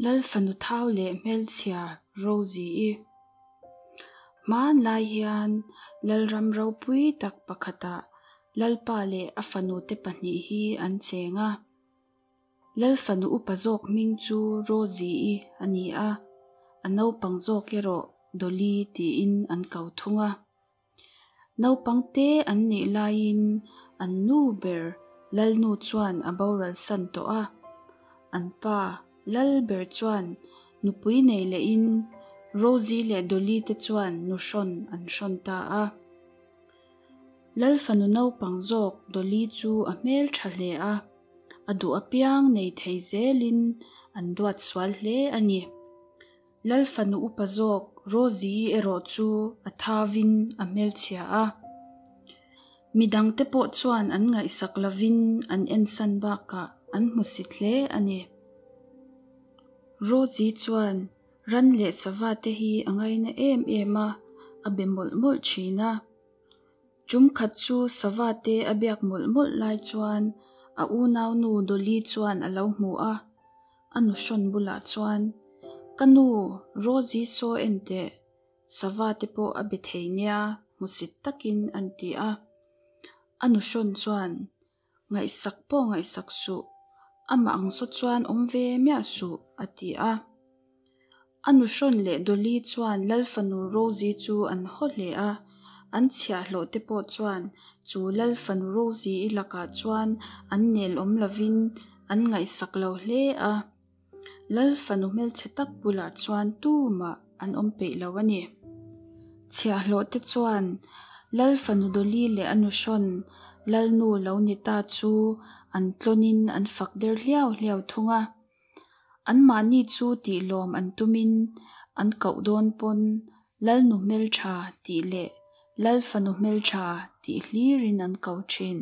Lal fanu thau leh hmelchhia Rosie-i. Hmanlai hian Lalram ropui tak pakhatah Lalpa leh a fanute pahnih hi an cheng a. Lal fanu upa zawk hming chu Rosie-i a ni a, a naupang zawk erawh Dolly tiin an ko thung a. Naupang te an nih laiin an nu ber Lalnu chuan a boral san tawh a, an pa Lal ber chuan nupui nei lehin Rosie leh Dolly te chuan nu hrawn an hrawn ta a. Lal fanu naupang zawk Dolly chu a hmel tha hle a, a duh apiang nei thei zelin an duat sual hle a ni. Lal fanu upa zawk Rosie erawh chu a thavin a hmelchhia a. Midangte pawh chuan an ngaihsak lovin an ensan bakah an hmusit hle a ni. Rosie chuan ran leh sava te hi a ngaina em em a, a be mawlh mawlh thin a. Tum khat chu sava te a biak mawlh mawlh lai chuan a unaunu Dolly chuan a lo hmu a. A nu hrawn bulah chuan, Ka nu, Rosie saw en teh, sava te pawh a be thei nia, hmusit takin an ti a. A nu hrawn chuan, Ngaihsak pawh ngaihsak suh, amah ang saw chuan awm ve miah suh, a ti a. A nu hrawn leh Dolly chuan Lal fanu Rosie chu an haw hle a, an chhiahhlawh te pawh chuan chu Lal fanu Rosie-i lakah chuan an nel awm lovin an ngaihsak lo hle a. Lal fanu hmelchhe tak bulah chuan tumah an awm peih lo a ni. Chhiahhlawh te chuan Lal fanu Dolly leh a nu hrawn Lalnu lo ni ta chu an tlawnin an fak der hliau hliau thung a. Anmahni chu tihlawm an tumin an koh dawn pawn Lalnu hmeltha tih leh Lal fanu hmeltha tih hlirin an ko thin.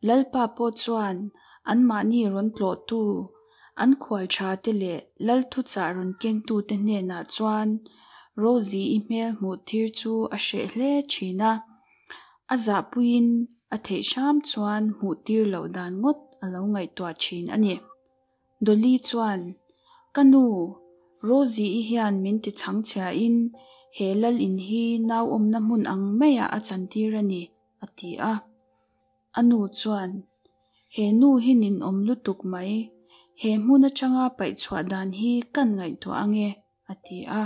Lalpa pawh chuan anmahni rawn tlawhtu, an khual tha te leh Lal thuchah rawn kengtute hnenah chuan Rosie-i hmel hmuh tir chu a hreh hle thin a. A zahpuiin a theih hram chuan hmuh tir loh dan ngawt a lo ngaihtuah thin a ni. Dolly chuan, Ka nu, Rosie-i hian min ti chhangchhiain he lal in hi nau awmna hmun ang maiah a chantir a ni, a ti a. A nu chuan, He nu hi ninawm lutuk mai, he hmun atanga paih chhuah dan hi kan ngaihtuah ange, a ti a.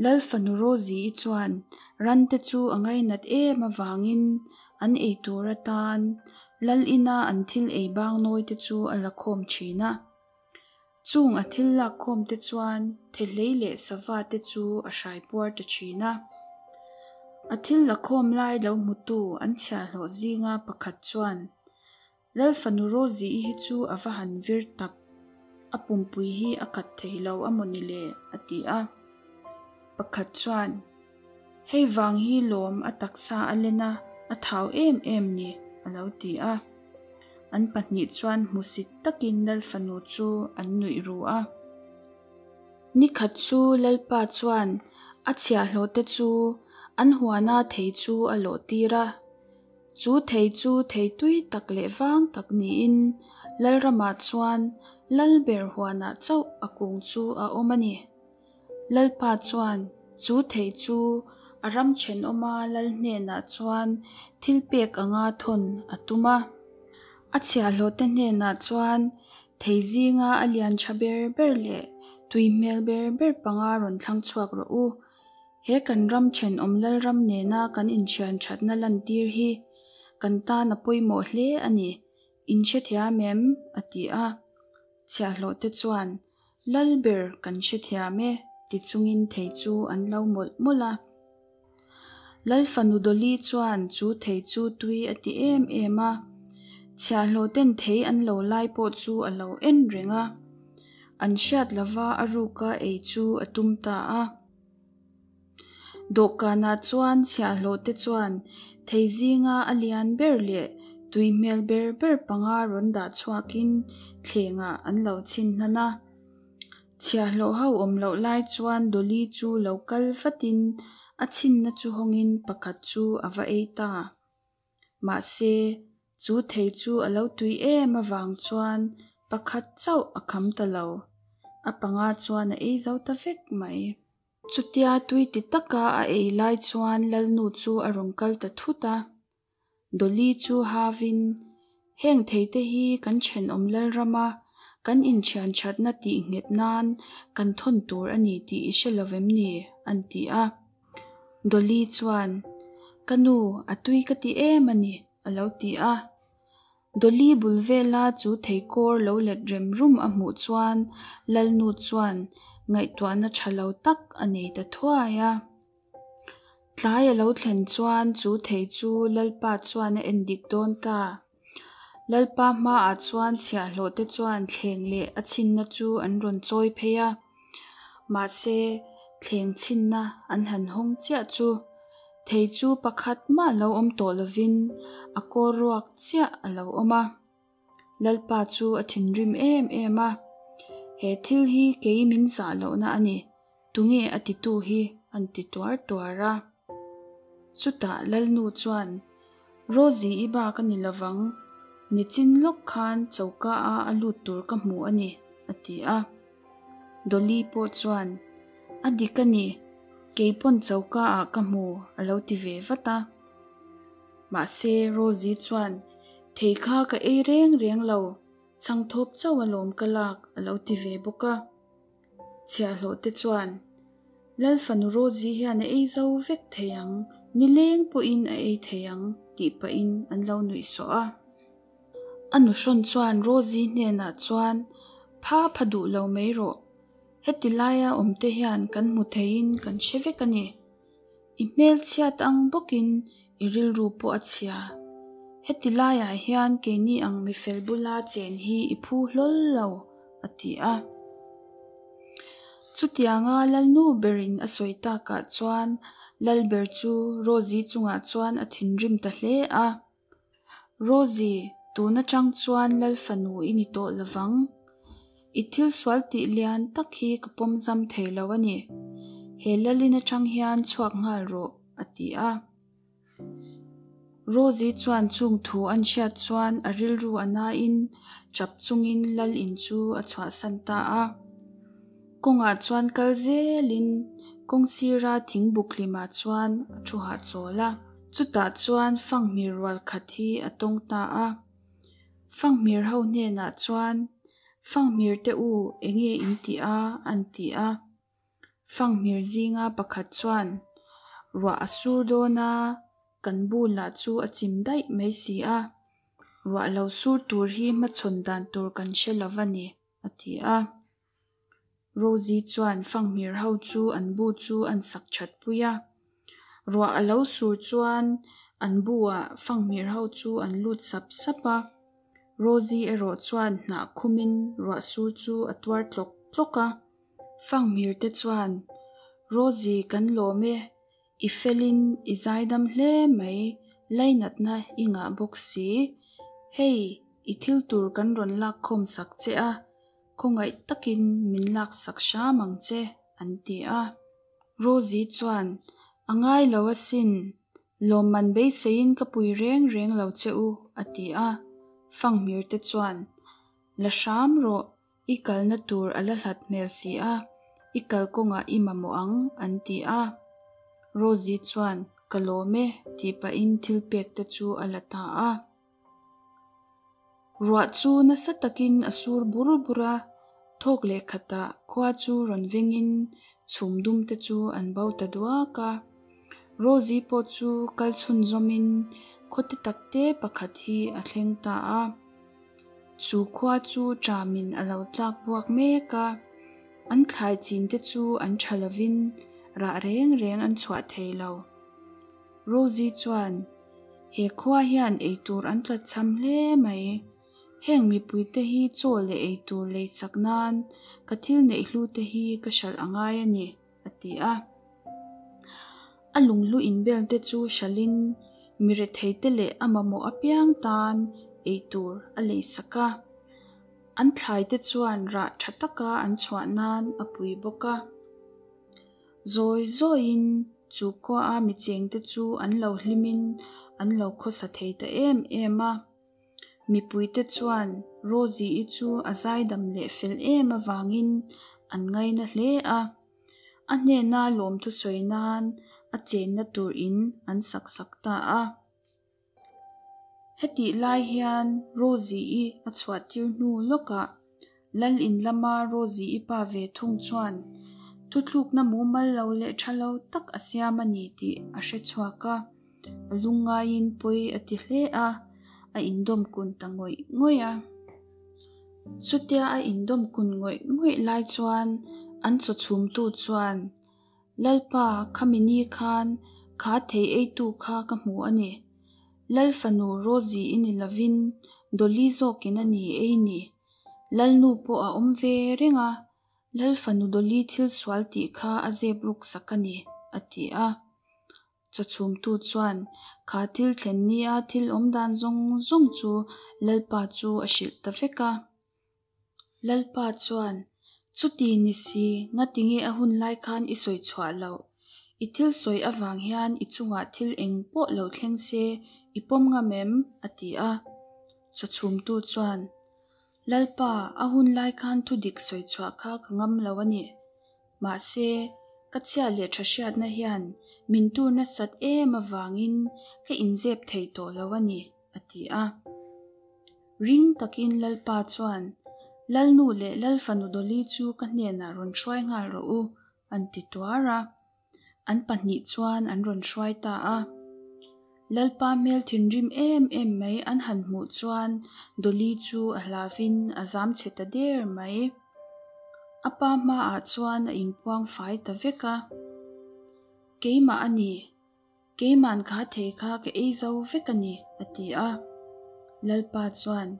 Lal fanu Rosie-i chuan rante chu a ngainat em avangin an ei tur atan Lal ina an thil ei bang nawi te chu a la khawm thin a. Chung a thil lak khawm te chuan thehlei leh sava te chu a hrai puar ta thin a. A thil la khawm lai lo hmutu an chhiahhlawh zinga pakhat chuan Lal fanu Rosie-i hi chu a va han vir tak, a pumpui hi a khat thei lo a maw ni le? a ti a. Pakhat chuan, Hei vang hi lawm a taksa a len a, a thau em em ni, a lo ti a. An pahnih chuan hmusit takin Lal fanu chu an nuih ru a. Nikhat chu Lalpa chuan a chhiahhlawhte chu an huana thei chu a lawh tir a. Chu thei chu thei tui tak leh vang tak niin Lalramah chuan Lalber huanah chauh a kung chu a awm a ni. Lalpa chuan chu thei chu a ram thenawma Lal hnenah chuan thil pek anga thawn a tum a. A chhiahhlawhte hnenah chuan thei zinga a lian tha ber ber leh tui hmel ber ber panga rawn thlang chhuak rawh u. He kan ram thenawm Lalram nena kan inthian thatna lantir hi kan tan a pawimawh hle a ni, in hrethiam em? a ti a. Chhiahhlawh te chuan, Lal ber kan hrethiam e, ti chungin thei chu an lo mawlh mawlh a. Lal fanu Dolly chuan chu thei chu tui a ti em em a. Chhiahhlawh ten thei an lo lai pawh chu a lo en reng a. An hriat lova a ruka ei chu a tum ta a. Dawhkanah chuan chhiahhlawh te chuan thei zinga a lian ber leh tui hmel ber ber panga rawn dah chhuakin thlengah an lo chhin hnan a. Chhiahhlawh ho awm loh lai chuan Dolly chu lo kal vatin a chhinna chu hawngin pakhat chu a va ei ta. Mahse, chu thei chu a lo tui em avang chuan Pakhat chauh a kham ta lo, a panga chuan a ei zo ta vek mai. Chutia tui ti taka a ei lai chuan Lalnu chu a rawn kal ta thut a. Dolly chu havin, Heng theite hi kan thenawm Lalrama kan inthianthatna tih nghet nan kan thawn tur a ni tih i hre lo vem ni? an ti a. Dolly chuan, Ka nu, a tui ka ti em a ni, a lo ti a. Dolly bul vela chu theikawr lo let rem rum a hmuh chuan Lalnu chuan ngaihtuahna tha lo tak a nei ta thuai a. Tlai a lo thlen chuan chu thei chu Lalpa chuan a en dik dawn ta. Lalpa hmaah chuan chhiahhlawh te chuan thleng leh a chhinna chu an rawn chawi phei a. Mahse, thleng chhinna an han hawng chiah chu thei chu pakhat mah lo awm tawh lovin a kaw ruak chiah a lo awm a. Lalpa chu a thinrim em em a, He thil hi kei min zah lohna a ni, tunge a titu hi? an ti tuar tuar a. Chutah Lalnu chuan, Rosie i bak a ni lovang, nichin lawk khan choka a a lut tur ka hmu a ni, a ti a. Dolly pawh chuan, A dik a ni, kei pawn choka ah ka hmu, a lo ti ve vat a. Mahse, Rosie chuan, Thei kha ka ei reng reng lo, chhangthawp chauh alawm ka lak, a lo ti ve bawk a. Chhiahhlawh te chuan, Lal fanu Rosie hian a ei zo vek thei ang, nileng pawhin a ei thei ang, tih pahin an lo nuih sawh a. A nuhrawn chuan Rosie hnenah chuan, Pha pha duh lo mai rawh, heti laia awmte hian kan hmu theiin kan hre vek a ni. I hmelchhiat ang bawkin i rilru pawh a chhia. Heti laiah hian keini ang mifel bula chen hi i phu hlawl lo, a ti a. Chutianga Lalnu berin a sawi takah chuan Lalber chu Rosie chungah chuan a thinrim ta hle a. Rosie, tun atang chuan Lal fanu i ni tawh lovang. I thil sual tih lian tak hi ka pawm zam thei lo a ni. He Lalin atang hian chhuak nghal rawh, a ti a. Rosie chuan chung thu an hriat chuan a rilru a nain chap chungin Lal in chu a chhuahsan ta a. Kawngah chuan kal zelin kawng sira thing buk hlimah chuan a thu hahchawl a. Chutah chuan fanghmir rual khat hi a tawng ta a. Fanghmir ho hnenah chuan, Fanghmir te u, enge in tih a? an ti a. Fanghmir zinga pakhat chuan, Ruah a sur dawn a, kan bu lah chu a chim daih mai si a. Ruah lo sur tur hi hmachhawn dan tur kan hre lo va ni, a ti a. Rosie chuan fanghmir ho chu an bu chu an sak that pui a. Ruah a lo sur chuan an bu ah fanghmir ho chu an lut sap sap a. Rosie erawh chuan hnah khumin ruah sur chu a tuar tlawk tlawk a. Fanghmir te chuan, Rosie kan lawm e, i felin i zaidam hle mai, lainatna i ngah bawk si. Hei, i thil tur kan rawn lak khawm sak che a, Khawngaih takin min laksak hram ang che, an ti a. Rosie chuan, A ngai lo asin, lawmman beiseiin ka pui reng reng lo che u, a ti a. Fanghmir te chuan, La hram rawh, i kalna tur a la hlat hmel si a, i kalkawngah i mamawh ang, an ti a. Rosie chuan, Ka lawm e, tih pahin thilpek te chu a la ta a. Ruah chu nasa takin a sur bur bur a, thawk leh khatah khua chu rawn vengin chhum dum te chu an bo ta duak a. Rosie pawh chu kal chhunzawmin khawte takte pakhat hi a thleng ta a. Chu khua chu ṭamin a lo tlak buak mek a, an thlai chin te chu an ṭha lovin rah reng reng an chhuah thei lo. Rosie chuan, He khua hian eitur an tlatchham hle mai. Heng mipuite hi chaw leh eitur lei chak nan ka thil neih hlu te hi ka hralh a ngai a ni, a ti a. A lunghlu inbel te chu hralhin mi retheite leh a mamawh apiang tan eitur a lei sak a. An thlai te chuan rah tha taka an chhuah nan a pui bawk a. Zawi zawiin chu khuaa mi chengte chu an lo hlimin an lo khawsa thei ta em em a. Mipuite chuan Rosie-i chu a zaidam leh fel em avangin an ngaina hle a. A hnena lawmthu sawi nan a chenna tur in an sak sak ta a. Hetih lai hian Rosie-i a chhuah tir hnu lawkah Lal in lama Rosie-i pa ve thung chuan thuthlukna mumal lo leh tha lo tak a siam a ni tih a hre chhuak a, a lungngaiin pawi a ti hle a, a indawm kun ta ngawih ngawih a. Chutia a indawm kun ngawih ngawih lai chuan an chaw chhumtu chuan, Lalpa, khami ni khan kha thei eitu kha ka hmu a ni. Lal fanu Rosie i ni lovin Dolly zawkin a ni ei ni. Lalnu pawh a awm ve reng a, Lal fanu Dolly thil sual tih kha a zep ruk sak a ni, a ti a. Chawchhumtu chuan kha thil thlen nia thil awm dan zawng zawng chu Lalpa chu a hrilh ta vek a. Lalpa chuan, Chuti ni si, ngatinge a hun lai khan i sawi chhuah loh? I thil sawi avang hian i chungah thil eng pawh lo thleng se i pawm ngam em? a ti a. Chawchhumtu chuan, Lalpa, a hun lai khan thu dik sawi chhuah kha ka ngam lo a ni. Mahse, ka chhia leh tha hriatna hian min tur nasat em avangin ka inzep thei tawh lo a ni, a ti a. Ring takin Lalpa chuan, Lalnu leh Lalfanu Dolly chu ka hnenah rawn hruai nghal rawh u, an ti tuar a. An pahnih chuan an rawn hruai ta a. Lalpa hmel thinrim em em mai an han hmuh chuan Dolly chu a hlavin a zam chhe ta der mai. A pa hmaah chuan a inpuang fai ta vek a. Keimah a ni. Keiman kha thei kha ka ei zo vek a ni, a ti a. Lalpa chuan,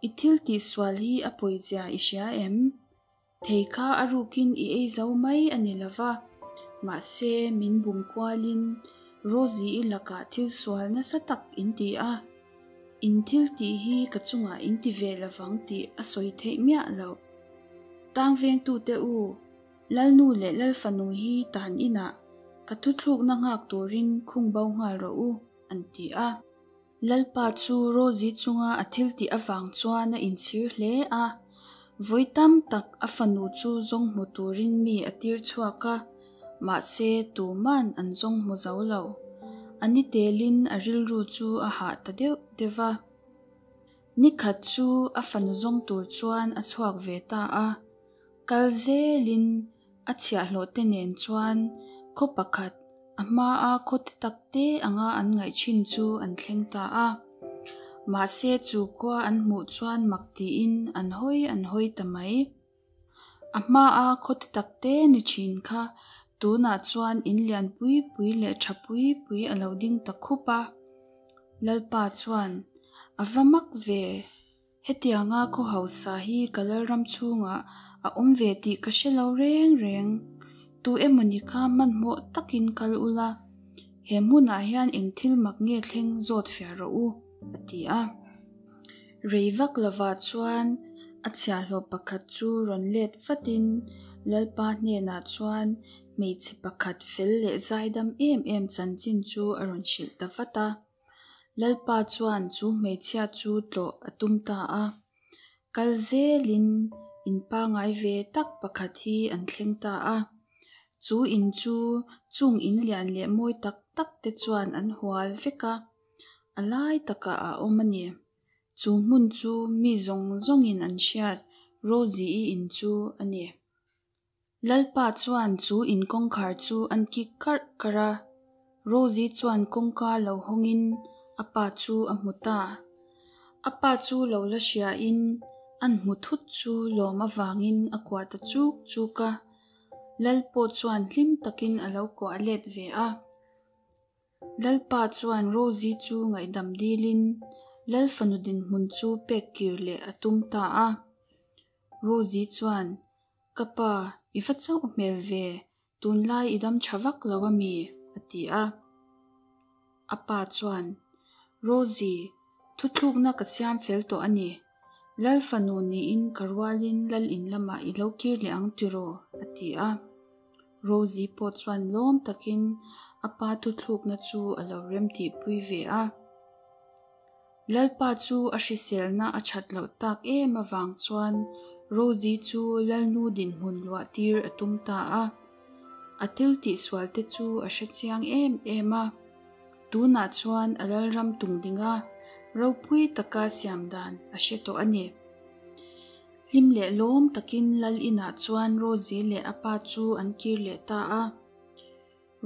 I thil tihsual hi a pawizia i hria em? Thei kha a rukin i ei zo mai a ni lo va, mahse min bum kualin Rosie-i lakah thil sual nasa tak in ti a, in thil tih hi ka chungah in ti ve lo vang tih a sawi theih miah loh. Tang vengtute u, Lalnu leh Lalfanu hi tan inah ka thuthlukna nghak turin khung bo nghal rawh u, an ti a. Lalpa chu Rosie chunga a thil tih avang chuan a inchhir hle a, vawi tam tak a fanu chu zawng hmu turin mi a tir chhuak a, mahse tuman an zawng hmu zo lo. A ni telin a rilru chu a hah ta deuh deuh va. Ni khat chu a fanu zawng tur chuan a chhuak ve ta a, kal zelin A chhiahhlawh te nen chuan khaw pakhat a hmaa khaw te tak te anga an ngaih thin chu an thleng ta a. Mahse chu khua an hmuh chuan mak tiin an hawi an hawi ta mai. A hmaa khaw te tak te ni thin kha tunah chuan in lian pui pui leh tha pui pui a lo ding ta khup a. Lalpa chuan, A va mak ve! Hetianga khaw hausa hi ka Lalram chhungah a awm ve tih ka hre lo reng reng. Tu emawni kha hmanhmawh takin kal ula, he hmunah hian eng thil mak nge thleng zawt fiah rawh u, a ti a. Rei vak lovah chuan a chhiahhlawh pakhat chu rawn let vatin Lalpa hnenah chuan hmeichhe pakhat fel leh zaidam em em chanchin chu a rawn hrilh ta vat a. Lalpa chuan chu hmeichhia chu tlawh a tum ta a. Kal zelin in pangai ve tak pakhat hi an thleng ta a. Chu in chu chung in lian leh mawi tak tak te chuan an hual vek a, a lai takah a awm a ni. Chu hmun chu mi zawng zawngin an hriat Rosie-i in chu a ni. Lalpa chuan chu in kawngkhar chu an kik karh karh a, Rosie chuan kawngka lo hawngin a pa chu a hmu ta. A pa chu lo la hriain an hmu thut chu lawm avangin a kuah ta chuk chuk a, Lal pawh chuan hlim takin a lo kuah let ve a. Lalpa chuan Rosie chu ngaihdam dilin Lal fanu dinhmun chu pek kir leh a tum ta a. Rosie chuan, Ka pa, i va chauh hmel ve, tunlai i dam tha vak lo a mi? a ti a. A pa chuan, Rosie, thuthlukna ka siam fel tawh a ni. Lal fanu niin ka rualin lal in lamah i lo kir leh ang tiraw? a ti a. Rosie pawh chuan lawm takin a pa thuthlukna chu a lo remtihpui ve a. Lalpa chu a hriselna a that loh tak em avang chuan Rosie chu Lalnu dinhmun luah tir a tum ta a. A thil tihsual te chu a hre chiang em em a. Tunah chuan a lalram tung dinga ropui taka siam dan a hre tawh a ni. Hlim leh lawm takin Lal inah chuan Rosie leh a pa chu an kir leh ta a.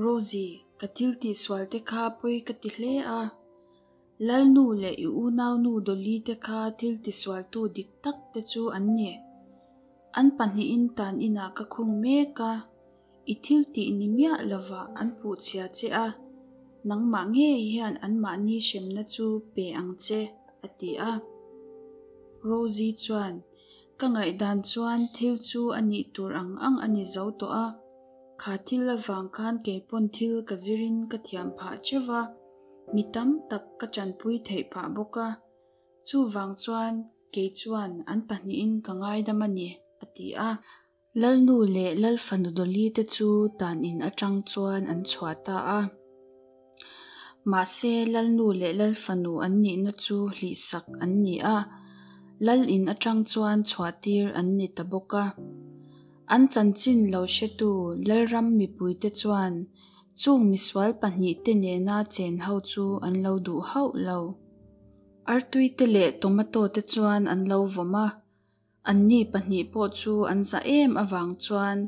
Rosie, ka thil tihsual te kha pawi ka ti hle a. Lalnu leh i unaunu Dolly te kha thil tisualtu dik tak te chu an ni. An pahnihin tan inah ka khung mek a, i thil tih ni miah lovah an puhchhia che a, nangmah ngei hian anmahni hremna chu pe ang che, a ti a. Rosie chuan, Ka ngaihdan chuan thil chu a nih tur ang ang a ni zo tawh a, kha thil avang khan keipawn thil ka zirin ka thiam phah teuh va, Mi tam tak ka tanpui theih phah bawk a, chuvang chuan kei chuan an pahnihin ka ngaidam a ni, a ti a. Lalnu leh Lalfanu Dolly te chu tan in atang chuan an chhuah ta a. Mahse, Lalnu leh Lalfanu an nihna chu hlihsak an ni a, Lal in atang chuan chhuahtir an ni ta bawk a. An chanchin lo hretu Lalram mipuite chuan Chung misual pahnihte nena chen ho chu an lo duh hauh lo. Artuite leh tomato te chuan an lo vawm a, anni pahnih pawh chu an za em avang chuan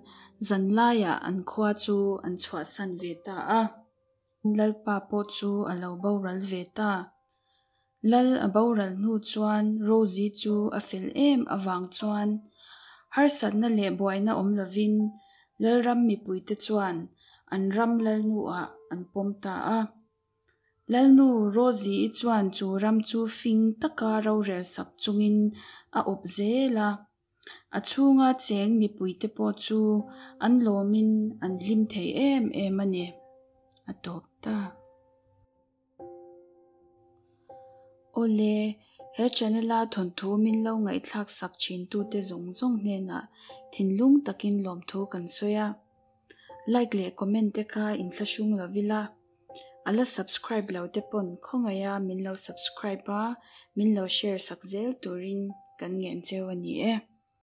zanlaiah an khua chu an chhuahsan ve ta a. Lalpa pawh chu a lo boral ve ta. Lal a boral hnu chuan Rosie chu a fel em avang chuan harsatna leh buaina awm lovin Lalram mipuite chuan an ram Lalnu-ah an pawm ta a. Lalnu Rosie-i chuan chu ram chu fing taka rorel sak chungin a awp zel a. A chhunga cheng mipuite pawh chu an lawmin an hlim thei em em a ni, a tawp ta. Awle, he channel-a thawnthu min lo ngaihthlak sak thintute zawng zawng hnenah thinlung takin lawmthu kan sawi a. Like leh comment te kha inthlahrung lo ila, a la subscribe lo te pawn khawngaiha min lo subscribe a, min lo share sak zel turin kan ngen cheu a ni e.